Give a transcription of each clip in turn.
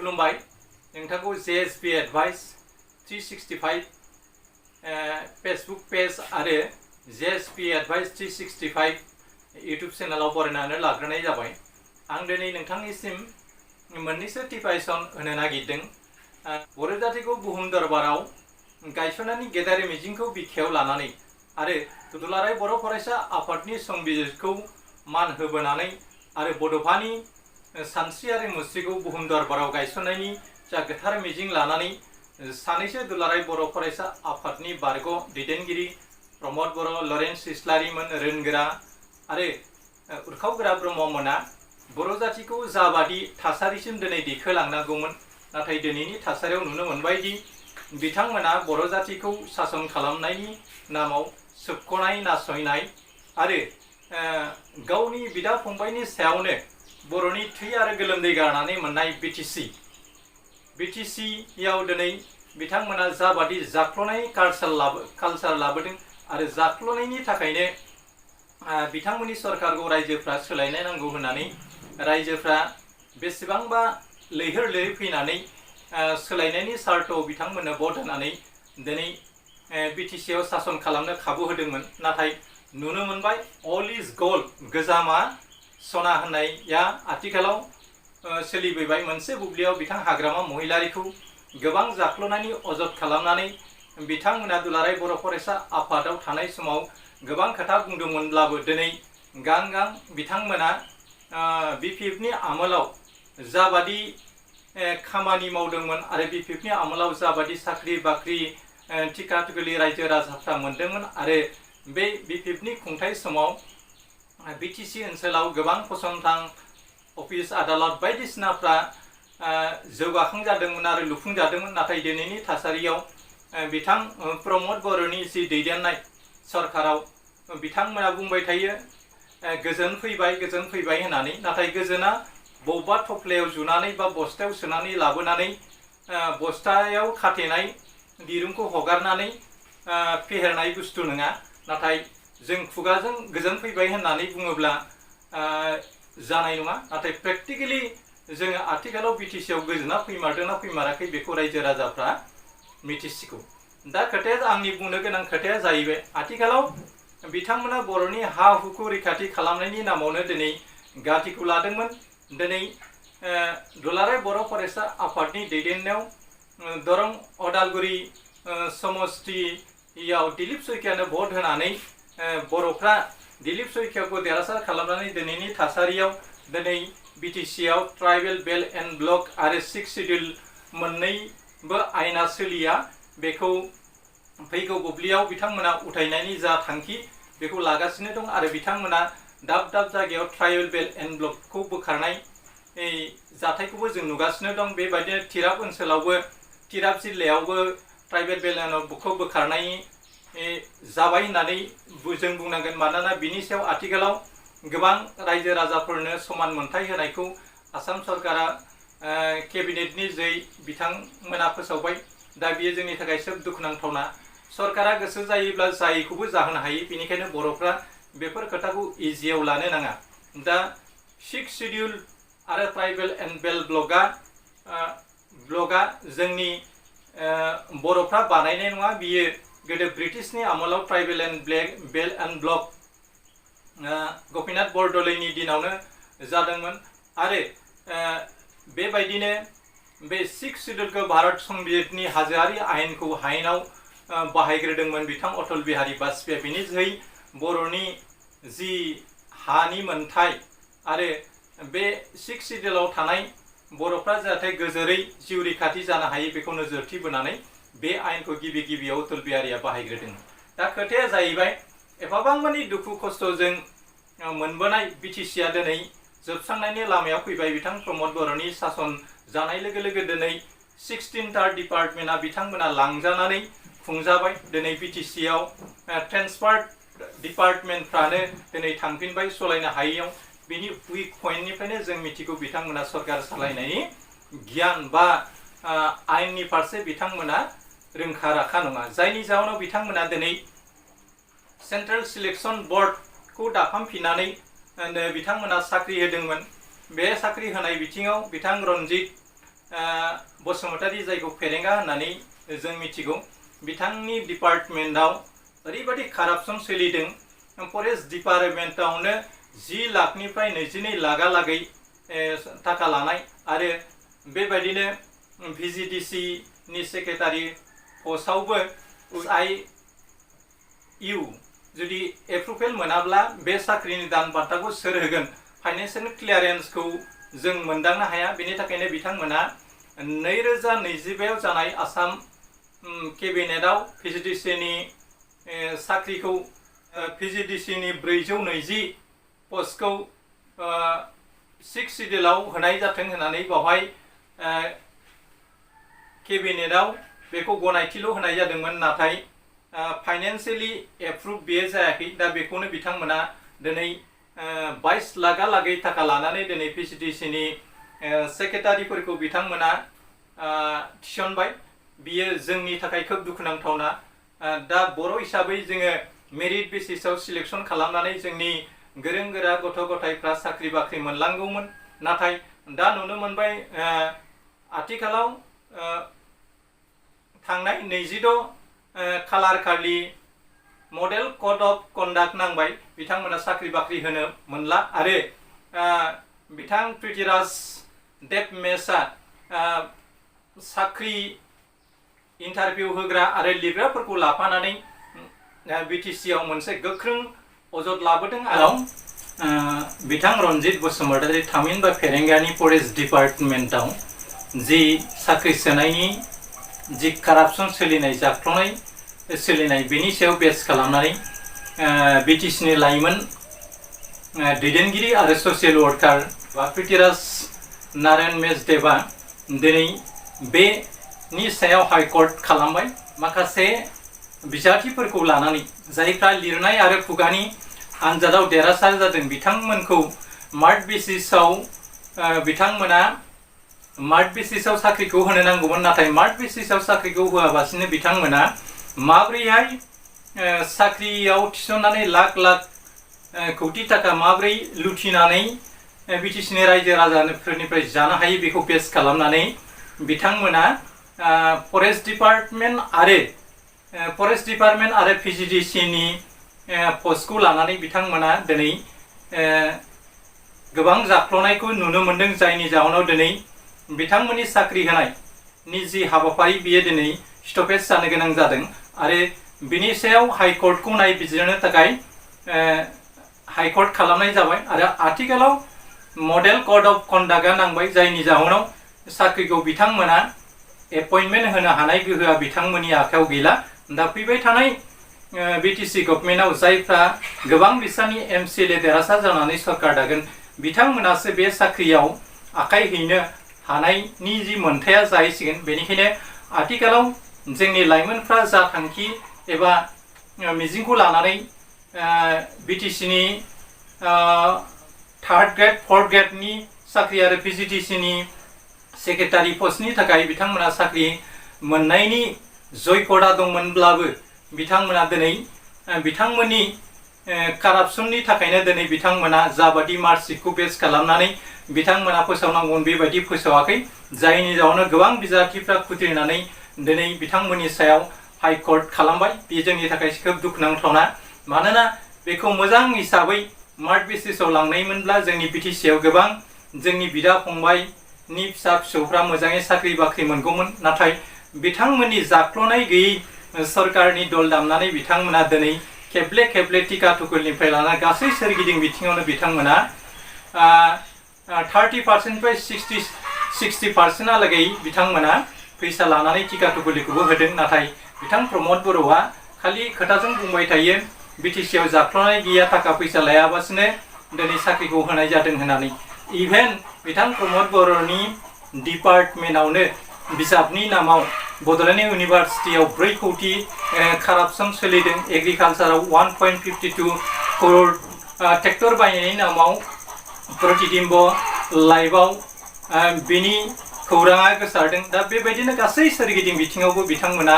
खुलुमबाय नोंथांखौ JSP advice 365 Facebook page आरो JSP एडभाइस 365 यूट्यूब चेनेलाव बरायनानै लाग्रोनाय जाबाय। आं दिनै नोंथांनिसिम मोननैसो टिपाइसन होनो नागिरदों। बर' जातिखौ बुहुम दरबाराव गायसननायनि गेदेर मिजिंखौ बिखायाव लानानै आरो दुलाराय बर' फरायसा आफादनि संबिजिरखौ मान होबोनानै आरो बड'फानि सानस्रि आरो मुस्रिखौ बुहुम दरबाराव गायसननायनि जा गोथार मिजिं लानानै सानैसो दुलाराय बर' फरायसा आफादनि बारग' दैदेनगिरि प्रमद बर', लरेन्स इस्लारिमोन रोंगोरा आरो उरखावगोरा ब्रह्ममोना बर' जातिखौ जाबादि थासारिसिम दिनै दैखोलांनांगौमोन, नाथाय दिनैनि थासारियाव नुनो मोनबायदि बिथांमोना बर' जातिखौ सासन खालामनायनि नामाव सोबख'नाय, नासयनाय आरो गावनि बिदा फंबायनि सायावनो बर'नि थै आरो गोलोमदै गारनानै मोननाय बिटिसियाव दिनै बिथांमोना जाबादि जाख्ल'नाय कालचार लाबोदों आरो जाख्ल'नायनि थाखायनो बिथांमोननि सरकारखौ रायजोफ्रा सोलायनाय नांगौ होननानै रायजोफ्रा बेसेबांबा लैहोर लैहोर फैनानै सोलायनायनि सार्थआव बिथांमोननो भट होनानै दिनै बिटिसियाव सासन खालामनो खाबु होदोंमोन। नाथाय नुनो मोनबाय अल इज गोल्ड, गोजामा सना होननाया आथिखालाव सोलिबोबाय। मोनसे बुब्लियाव बिथां हाग्रामा महिलारिखौ गोबां जाख्ल'नायनि अजद खालामनानै बिथांमोना दुलाराय बर' फरायसा आफादाव थानाय समाव गोबां खोथा बुंदोंमोनब्लाबो दिनै गां गां बिथांमोना BPFनि आमोलाव जाबादि खामानि मावदोंमोन आरो BPFनि आमोलाव जाबादि साख्रि बाख्रि टिका टिकलि रायजो राजाफ्रा मोनदोंमोन आरो बे BPFनि खुंथाय समाव BTC ओनसोलाव गोबां फसंथान अफिस आदालत बायदिसिनाफ्रा जौगाखांजादोंमोन आरो लुफुंजादोंमोन। नाथाय दिनैनि थासारियाव बिथां प्रमद बर'नि जि दैदेननाय सरकाराव बिथांमोना बुंबाय थायो गोजोन फैबाय होननानै, नाथाय गोजोना बबेबा थफ्लायाव जुनानै बा बस्थायाव सोनानै लाबोनानै बस्थायाव खाथेनाय दिरुंखौ हगारनानै फेहेरनाय बुस्थु नङा। नाथाय जों खुगाजों गोजोन फैबाय होननानै बुङोब्ला जानाय नङा। नाथाय प्रेक्टिकेलि जोङो आथिखालाव बिटिसियाव गोजोना फैमारदोंना फैमाराखै बेखौ रायजो राजाफ्रा मिथिसिगौ। दा खोथाया आंनि बुंनो गोनां खोथाया जाहैबाय आथिखालाव बिथांमोना बर'नि हा हुखौ रैखाथि खालामनायनि नामावनो दिनै गातिखौ लादोंमोन। दिनै दुलाराय बर' फरायसा आफादनि दैदेननायाव दरं अदालगुरि समस्तियाव दिलीप सयखियानो भट होनानै बर'फ्रा दिलीप सयखियाखौ देरहासार खालामनानै दिनैनि थासारियाव दिनै बिटिसियाव ट्राइबेल बेल्ट एन्ड ब्लक आरो 6 शिड्युल मोननैबो आयेना सोलिया। बेखौ फैगौ बुब्लियाव बिथांमोना उथायनायनि जा थांखि बेखौ लागासिनो दं आरो बिथांमोना दाब दाब जायगायाव ट्राइबेल बेल्ट एन्ड ब्लकखौ बोखारनाय जाथायखौबो जों नुगासिनो दं। बेबायदिनो तिराप ओनसोलावबो तिराप जिल्लायावबो ट्राइबेल बेल्ट एन्ड ब्लकखौ बोखारनाय जाबाय होननानै जों बुंनांगोन। मानोना बिनि सायाव आथिखालाव गोबां रायजो राजाफोरनो समान मोनथाय होनायखौ आसाम सरकारा केबिनेटनि जै बिथांमोना फोसावबाय। दा बियो जोंनि थाखाय जोबोद दुखुनांथावना। सरकारा गोसो जायोब्ला जायखौबो जाहोनो हायो, बेनिखायनो बर'फ्रा बेफोर खोथाखौ इजियाव लानो नाङा। दा 6 शिड्युल आरो ट्राइबेल एन्ड बेल्ट ब्लकआ जोंनि बर'फ्रा बानायनाय नङा। बियो गोदो ब्रिटिशनि आमोलाव tribal and belt and block Gopinath बरदलैनि दिनावनो जादोंमोन आरो बेबायदिनो बे 6 शिड्युलखौ भारत संबिजितनि हाजोआरि आयेनखौ हायेनाव बाहायग्रोदोंमोन बिथां अटल बिहारी वाजपेयीया। बेनि जोहै बर'नि जि हानि मोनथाय आरो बे 6 शिड्युलाव थानाय बर'फ्रा जाहाथे गोजोरै जिउ रैखाथि जानो हायो बेखौ नोजोरथि बोनानै बे आयेनखौ गिबियाव अटल बिहारीया बाहायग्रोदोंमोन। दा खोथाया जाहैबाय एफाबां मानि दुखु खस्थ'जों मोनबोनाय बिटिसिया दिनै जोबस्रांनायनि लामायाव फैबाय। बिथां प्रमद बर'नि सासन जानाय लोगो लोगो दिनै 16था डिपार्टमेन्टआ बिथांमोना लांजानानै खुंजाबाय। दिनै बिटिसियाव ट्रेन्सफार्ड डिपार्टमेन्टफ्रानो दिनै थांफिनबाय सलायनो हायैयाव। बिनि उइक पइन्टनिफ्रायनो जों मिथिगौ बिथांमोना सरकार सालायनायनि गियान बा आयेननि फारसे बिथांमोना रोंखा राखा नङा। जायनि जाहोनाव बिथांमोना दिनै सेन्ट्रेल सिलेक्सन बर्डखौ दाफामफिननानै बिथांमोना साख्रि होदोंमोन। बे साख्रि होनाय बिथिङाव बिथां रनजित बसुमतारी जायखौ फेरेंगा होननानै जों मिथिगौ बिथांनि डिपार्टमेन्टआव ओरैबायदि कारापसन सोलिदों फरेस्ट डिपार्टमेन्टआवनो 10 लाखनिफ्राय 22 लाखहालागै थाखा लानाय आरो बेबायदिनो VGDC नि सेक्रेटारि पस्टआवबो IU जुदि एप्रुभेल मोनाब्ला बे साख्रिनि दान बान्थाखौ सोर होगोन फाइनान्सियेल क्लियारेन्सखौ जों मोनदांनो हाया बेनि थाखायनो बिथांमोना 2025 जानाय आसाम केबिनेटआव VGDC नि साख्रिखौ VGDC नि 420 पस्टखौ 6 सिडिउलाव होनाय जाथों होननानै बावहाय केबिनेटआव बेखौ गनायथिल' होनाय जादोंमोन नाथाय फाइनान्सियेलि एप्रुभ बेयो जायाखै दा बेखौनो बिथांमोना दिनै 22 लाखहालागै थाखा लानानै दिनै VGDC नि सेक्रेटारिफोरखौ बिथांमोना थिसनबाय बियो जोंनि थाखाय खोब दुखुनांथावना दा बर' हिसाबै जोङो मेरिट बेसिसआव सिलेक्सन खालामनानै जोंनि गोरों गोरा गथ' गथायफ्रा साख्रि बाख्रि मोनलांगौमोन नाथाय दा नुनो मोनबाय आथिखालाव थांनाय 26 खालार खालि मडेल कड अफ कन्डाक्ट नांबाय बिथांमोना साख्रि बाख्रि होनो मोनला आरो बिथां पृथ्वीराज देबमेशआ साख्रि इन्टारभिउ होग्रा आरो लिरग्राफोरखौ लाफानानै BTC आव मोनसे गोख्रों अजद लाबोदों आरो बिथां रनजित बसुमतारी थामहिनबा फेरेंगानि फरेस्ट डिपार्टमेन्टआव जि साख्रि सोनायनि जि कारापसन सोलिनाय जाख्ल'नाय सोलिनाय बेनि सायाव बेस खालामनानै BTC नि लाइमोन दैदेनगिरि आरो social worker Prithviraj Narayan mash देबा दिनै बेनि सायाव हाइकर्ट खालामबाय माखासे बिजाथिफोरखौ लानानै जायफ्रा लिरनाय आरो खुगानि आनजादाव देरहासार जादों बिथांमोनखौ मार्क बेसिसआव बिथांमोना मार्क बेसिसआव साख्रिखौ होनो नांगौमोन नाथाय मार्क बेसिसआव साख्रिखौ होआबासिनो बिथांमोना माब्रैहाय साख्रियाव थिसननानै लाख लाख कौटि थाखा माब्रै लुथिनानै BTC नि रायजो राजाफोरनिफ्राय जानो हायो बेखौ बेस खालामनानै बिथांमोना फरेस्ट डिपार्टमेन्ट आरो VGDC नि पस्टखौ लानानै बिथांमोना दिनै गोबां जाख्ल'नायखौ नुनो मोनदों जायनि जाहोनाव दिनै बिथांमोननि साख्रि होनायनि जि हाबाफारि बियो दिनै स्टपेज जानो गोनां जादों आरो बिनि सायाव हाइकर्टखौ नायबिजिरनो थाखाय हाइकर्ट खालामनाय जाबाय आरो आथिखालाव मडेल कड अफ कन्डाक्टआ नांबाय जायनि जाहोनाव साख्रिखौ बिथांमोना एपइन्टमेन्ट होनो हानाय गोहोआ बिथांमोननि आखायाव गैला दा फैबाय थानाय BTC गभर्नमेन्टआव जायफ्रा गोबां बिसानि MCLA देरहासार जानानै सरकार दागोन बिथांमोनासो बे साख्रियाव आखाइ हैनो हानायनि जि मोन्थाया जाहैसिगोन बेनिखायनो आथिखालाव जोंनि लाइमोनफ्रा जा थांखि एबा मिजिंखौ लानानै BTC नि 3rd ग्रेड 4th ग्रेडनि साख्रि आरो VGDC नि सेक्रेटारि पस्टनि थाखाय बिथांमोना साख्रि मोननायनि जयग'दा दंमोनब्लाबो बिथांमोना दिनै बिथांमोननि कारापसननि थाखायनो दिनै बिथांमोना जाबादि मार्कशिटखौ बेस खालामनानै बिथांमोना फोसावनांगौमोन बेबायदि फोसावाखै जायनि जाहोनाव गोबां बिजाथिफ्रा खुद्रिनानै दिनै बिथांमोननि सायाव हाइकर्ट खालामबाय बे जोंनि थाखाय खोब दुखुनांथावना मानोना बेखौ मोजां हिसाबै मार्क बेसिसआव लांनायमोनब्ला जोंनि BTC आव गोबां जोंनि बिदा फंबायनि फिसा फिसौफ्रा मोजाङै साख्रि बाख्रि मोनगौमोन नाथाय बिथांमोननि जाख्ल'नाय गैयै सरकारनि दल दामनानै बिथांमोना दिनै खेबले खेबले टिका टुकुलनिफ्राय लाना गासै सोरगिदिं बिथिङावनो बिथांमोना 30% 60%हालागै बिथांमोना फैसा लानानै टिका टुकुलिखौबो होदों नाथाय बिथां प्रमद बर'आ खालि खोथाजों बुंबाय थायो BTC आव जाख्ल'नाय गैया थाखा फैसा लायाबासिनो दिनै साख्रिखौ होनाय जादों होननानै इभेन बिथां प्रमद बर'नि डिपार्टमेन्टआवनो बिजाबनि नामाव बड'लेण्ड इउनिभार्सिटियाव 4 कौटि कारापसन सोलिदों एग्रिकालचाराव 1.52 करोड़ ट्रेक्टर बायनायनि नामाव प्रतिबिम्ब लाइभआव बिनि खौराङा गोसारदों दा बेबायदिनो गासै सोरगिदिं बिथिङावबो बिथांमोना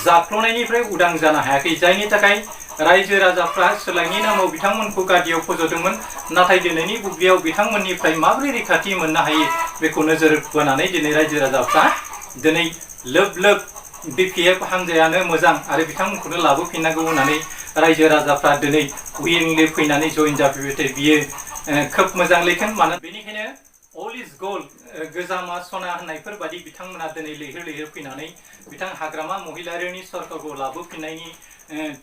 जाख्ल'नायनिफ्राय उदां जानो हायाखै जायनि थाखाय रायजो राजाफ्रा सोलायनि नामाव बिथांमोनखौ गादियाव फज'दोंमोन नाथाय दिनैनि बुब्लियाव बिथांमोननिफ्राय माबोरै रैखाथि मोननो हायो बेखौ नोजोर बोनानै दिनै रायजो राजाफ्रा दिनै लोब लोब BPF हानजायानो मोजां आरो बिथांमोनखौनो लाबोफिननांगौ होननानै रायजो राजाफ्रा दिनै उइलिंलि फैनानै जइन जाफैबाय बियो खोब मोजां लैखोन मानो बेनिखायनो अल इज गोल्ड गोजामा सना होननायफोर बादि बिथांमोना दिनै लैहोर लैहोर फैनानै बिथां हाग्रामा महिलारिनि सरकारखौ लाबोफिननायनि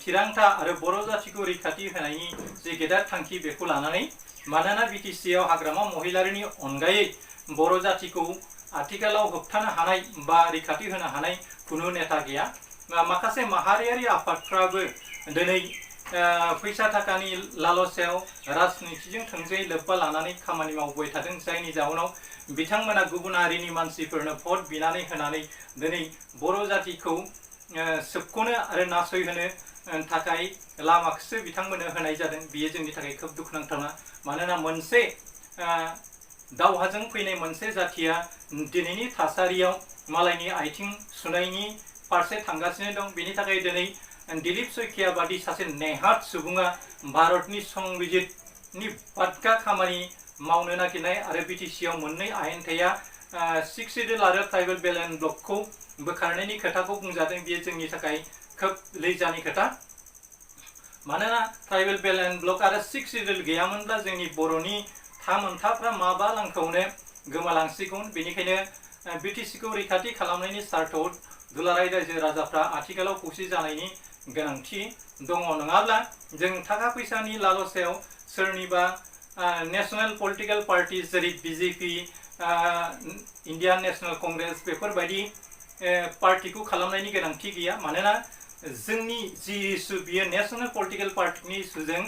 थिरांथा आरो बर' जातिखौ रैखाथि होनायनि जे गेदेर थांखि बेखौ लानानै मानोना BTC आव हाग्रामा महिलारिनि अनगायै बर' जातिखौ आथिखालाव होबथानो हानाय बा रैखाथि होनो हानाय कुनु नेता गैया माखासे माहारियारि आफादफ्राबो दिनै फैसा थाखानि लालसायाव राजनितिजों थोंजोङै लोब्बा लानानै खामानि मावबाय थादों जायनि जाहोनाव बिथांमोना गुबुन हारिनि मानसिफोरनो भट बिनानै होनानै दिनै बर' जातिखौ सोबख'नो आरो नासयहोनो थाखाय लामाखौसो बिथांमोननो होनाय जादों बियो जोंनि थाखाय खोब दुखुनांथावना मानोना मोनसे दावहाजों फैनाय मोनसे जातिया दिनैनि थासारियाव मालायनि आथिं सुनायनि फारसे थांगासिनो दं बेनि थाखाय दिनै दिलीप सैखिया बादि सासे नेहात सुबुङा भारतनि संबिजितनि बादगा खामानि मावनो नागिरनाय आरो BTC आव मोननै आयेन थाया 6 शिड्यूल आरो ट्राइबेल बेल्ट एन्ड ब्लकखौ बोखारनायनि खोथाखौ बुंजादों बेयो जोंनि थाखाय खोब लैजानि खोथा मानोना ट्राइबेल बेल्ट एन्ड ब्लक आरो 6 शिड्यूल गैयामोनब्ला जोंनि बर'नि थामोनथाफ्रा माबा लांखौनो गोमालांसिगौमोन बेनिखायनो BTC खौ रैखाथि खालामनायनि सार्थआव दुलाराय रायजो राजाफ्रा आथिखालाव खौसे जानायनि गोनांथि दङ नङाब्ला जों थाखा फैसानि लालसायाव सोरनिबा नेशनल पलिटिकल पार्टी जेरै BJP इन्डियान नेशनल कांग्रेस बेफोरबायदि पार्टीखौ खालामनायनि गोनांथि गैया मानोना जोंनि जि इस्यु बियो नेशनल पलिटिकल पार्टीनि इस्युजों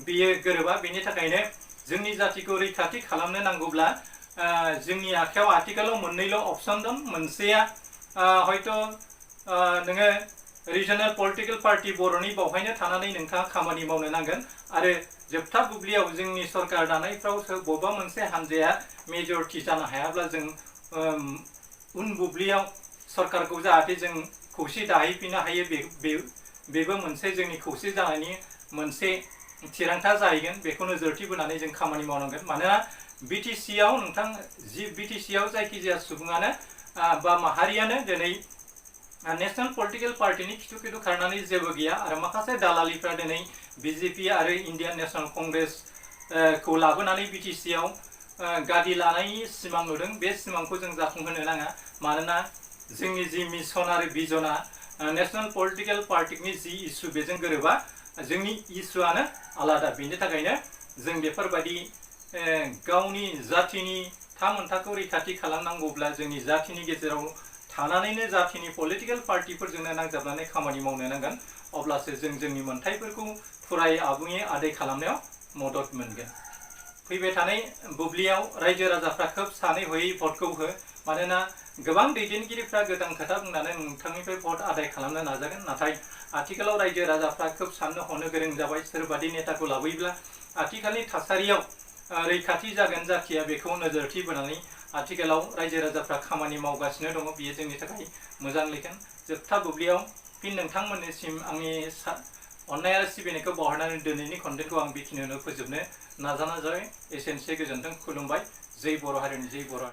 बियो गोरोबा बेनि थाखायनो जोंनि जातिखौ रैखाथि खालामनो नांगौब्ला जोंनि आखायाव आथिखालाव मोननैल' अपसन दं मोनसेया हयथ' नोङो रिजनल पलिटिकल पार्टी बर'नि बावहायनो थानानै नोंथाङा खामानि मावनो नांगोन आरो जोबथा बुब्लियाव जोंनि सरकार दानायफ्राव बबेबा मोनसे हानजाया मेजरिटि जानो हायाब्ला जों उन बुब्लियाव सरकारखौ जाहाथे जों खौसे दाहैफिननो हायो बेबो मोनसे जोंनि खौसे जानायनि मोनसे थिरांथा जाहैगोन बेखौ नोजोरथि बोनानै जों खामानि मावनांगोन मानोना BTC आव नोंथां BTC आव जायखिजाया सुबुङानो बा माहारियानो दिनै नेशनल पलिटिकल पार्टीनि खिथु खिथु खारनानै जेबो गैया आरो माखासे दालालिफ्रा दिनै BJP आरो इन्डियान नेशनल कांग्रेस खौ लाबोनानै BTC आव गादि लानायनि सिमां नुदों बे सिमांखौ जों जाफुंहोनो नाङा मानोना जोंनि जि मिशन आरो भिजनआ नेशनल पलिटिकल पार्टीनि जि इस्यु बेजों गोरोबा जोंनि इस्युआनो आलादा बेनि थाखायनो जों बेफोरबायदि गावनि जातिनि थामोनथाखौ रैखाथि खालामनांगौब्ला जोंनि जातिनि गेजेराव थानानैनो जातिनि पलिटिकल पार्टीफोरजोंनो नांजाबनानै खामानि मावनो नांगोन अब्लासो जों जोंनि मोनथायफोरखौ फुरायै आबुङै आदाय खालामनायाव मदद मोनगोन फैबाय थानाय बुब्लियाव रायजो राजाफ्रा खोब सानै हयै भटखौ हो मानोना गोबां दैदेनगिरिफ्रा गोदान खोथा बुंनानै नोंथांनिफ्राय भट आदाय खालामनो नाजागोन नाथाय आथिखालाव रायजो राजाफ्रा खोब साननो हनो गोरों जाबाय सोरबादि नेताखौ लाबोयोब्ला आथिखालनि थासारियाव रैखाथि जागोन जाथिया बेखौ नोजोरथि बोनानै आथिखालाव रायजो राजाफ्रा खामानि मावगासिनो दङ बियो जोंनि थाखाय मोजां लैखोन जोबथा बुब्लियाव फिन नोंथांमोननिसिम आंनि अननाय आरो सिबिनायखौ बावहरनानै दिनैनि कन्टेन्टखौ आं बेखिनियावनो फोजोबनो नाजानाय जाबाय एसेनोसै गोजोन्थों खुलुमबाय जै बर' हारिनि जै बर'